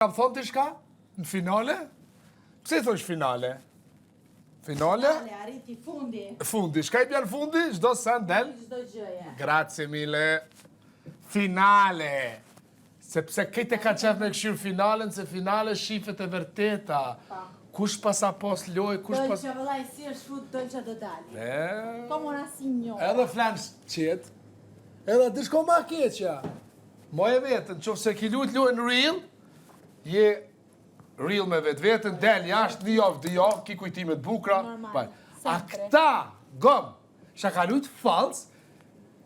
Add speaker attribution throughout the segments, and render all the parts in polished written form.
Speaker 1: Kam thonë diçka? Në finale? Pse i thosh finale? Finale?
Speaker 2: Finale, arriti fundi.
Speaker 1: Fundi. Shka i bjen fundi? Çdo sen del?
Speaker 2: Çdo gjëje.
Speaker 1: Grazie mille. Finale. Sepse këtë ka qef me këshyrë finalen, se finale shifet e vërteta.
Speaker 2: Pa.
Speaker 1: Kush pasa pos loj, kush pas...
Speaker 2: Dolqa vëllai si është fut, dolqa do dali.
Speaker 1: E...
Speaker 2: Po mora signore.
Speaker 1: Edhe flanë qetë. Edhe di shko ma keqja. Moje vetën, qoftë se ki lujt lojën real, je real me vetë vetën, del jashtë, një javë, dy javë, ki kujtime të bukura.
Speaker 2: Normal,
Speaker 1: Pa. A
Speaker 2: sempre.
Speaker 1: këta, gom, që ka lujt fals,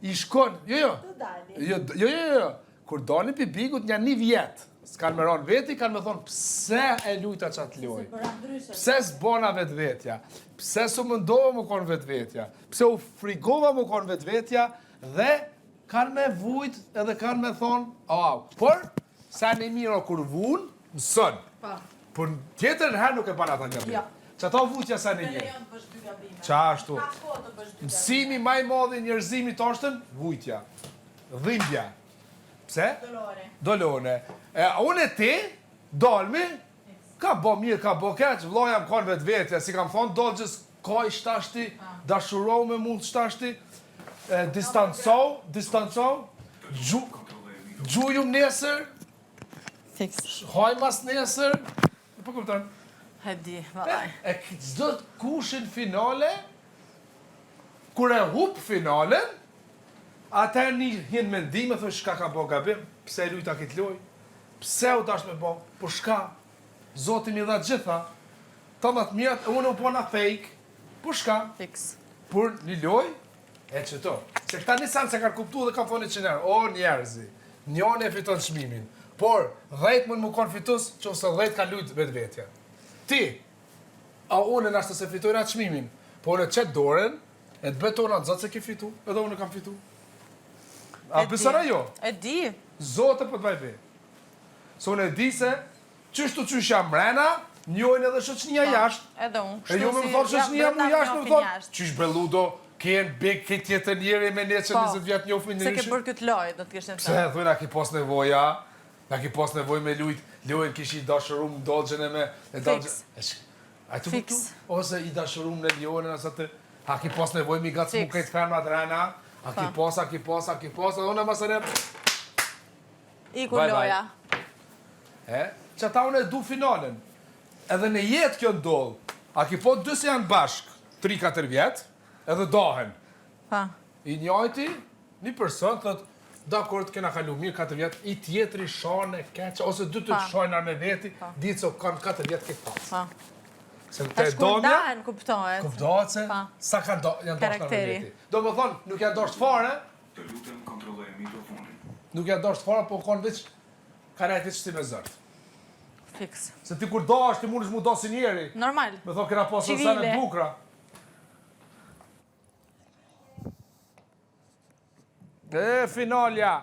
Speaker 1: i shkon, jo, jo,
Speaker 2: Do dali.
Speaker 1: jo, jo, jo, jo, kur dalin pi bigut një një vjetë, s'kan me ranë veti, kanë me thonë, pse e lujta qatë lojë?
Speaker 2: Se bëra ndryshe.
Speaker 1: Pse s'bona vetvetja? Pse s'u mendova më konë vetvetja? Pse u frigova më konë vetvetja? Dhe kanë me vujt edhe kanë me thonë, au. Por, sa në miro kur vun, mësën.
Speaker 2: Po.
Speaker 1: Por tjetërën herë nuk e ban ata gabim.
Speaker 2: Jo.
Speaker 1: Që ato vujtja sa në
Speaker 2: Të
Speaker 1: mirë.
Speaker 2: lejon të bësh dy gabime.
Speaker 1: Qa ashtu.
Speaker 2: Ka kohë të bësh dy gabime.
Speaker 1: Mësimi ma i madh i njerëzimit oshtën, vujtja. Dhimbja. Pse?
Speaker 2: Dolore.
Speaker 1: Dolone. E, unë e ti, dalmi, ka bo mirë, ka bo keq, vlla jam konë vetë vetja, si kam thonë, dolgjës, kaj shtashti, dashurohu me mund shtashti, e, distancohu, distancohu, gju, gjujum nesër,
Speaker 2: Fiks.
Speaker 1: haj mas nesër, po kupton?
Speaker 2: E di, vallai.
Speaker 1: E çdo kushin finale, kur e hup finalen, atëherë një hin mendime, thosh shka ka bo gabim, pse e lujta këtë lojë, pse u dash me bo, po shka, Zoti mi dha gjitha, të më të mirat, e unë u bona fake, po shka,
Speaker 2: Fiks.
Speaker 1: por një lojë, e që to. Se këta një sen se kanë kuptu dhe kanë thonë që njerë, o njerëzi, njoni e fiton çmimin, por 10 mund më konë fitus, që ose 10 kanë lujt vetë vetja. Ti, a unë nashtë se fitojna çmimin, po unë qëtë dorën, e të betona në zotë se ki fitu, edhe unë kam fitu. A
Speaker 3: E di.
Speaker 1: besona jo?
Speaker 3: E di.
Speaker 1: Zotë po të bëj be. Se unë e di se, qështu qysh jam mrena, njojnë edhe shoqënia jashtë.
Speaker 3: Edhe unë.
Speaker 1: E jo me më thonë shoqënia mu jashtë, me më thonë, qysh belludo, kjen big, këtë tjetër njeri me ne që
Speaker 3: Po.
Speaker 1: 20 vjet njohim
Speaker 3: Se ke
Speaker 1: ndryshe.
Speaker 3: bërë këtë lojë, do të kishin
Speaker 1: Pse,
Speaker 3: thënë.
Speaker 1: thujnë, a ki pos nevoja, a ki pos nevoj me lujt, lojën kish i dashurum dolgjën e me... E dolgjën.
Speaker 3: Fiks.
Speaker 1: E sh- A tu
Speaker 3: Fiks.
Speaker 1: kuptu? Ose i dashurum në ljonën, ose të... A ki pos nevoj mi gacmu
Speaker 3: Fiks.
Speaker 1: krejt femrat rena, a ki
Speaker 3: Po.
Speaker 1: pos, a ki pos, a ki pos, edhe unë e masane...
Speaker 3: Iku
Speaker 1: Bye, bye.
Speaker 3: loja.
Speaker 1: E? Që ata unë e du finalen. Edhe në jetë kjo ndodh. A ki po dy se janë bashk, 3-4 vjet, edhe dahen.
Speaker 3: Pa.
Speaker 1: I njajti, një person thot, dakord, kena kalu mirë 4 vjet, i tjetri shane keq, ose dy të
Speaker 3: Pa.
Speaker 1: shajnë me veti, ditë se kanë 4 vjet këtë pas.
Speaker 3: Pa.
Speaker 1: Se te
Speaker 3: Tash kur
Speaker 1: domja,
Speaker 3: ndahen, kuptohet.
Speaker 1: kuptohet se
Speaker 3: Pa.
Speaker 1: sa kanë do, janë dashur me
Speaker 3: Karakteri.
Speaker 1: veti. Do më thonë, nuk janë dashur fare,
Speaker 4: Të lutem kontrolloje mikrofonin.
Speaker 1: nuk janë dashur fare, po kanë veç kanë ajtë veç si me zërt.
Speaker 3: Fiks.
Speaker 1: Se ti kur dash, ti mundesh mu do si njeri.
Speaker 3: Normal.
Speaker 1: Me thonë, kena pasur
Speaker 3: Civile.
Speaker 1: sene bukra. E, finalja.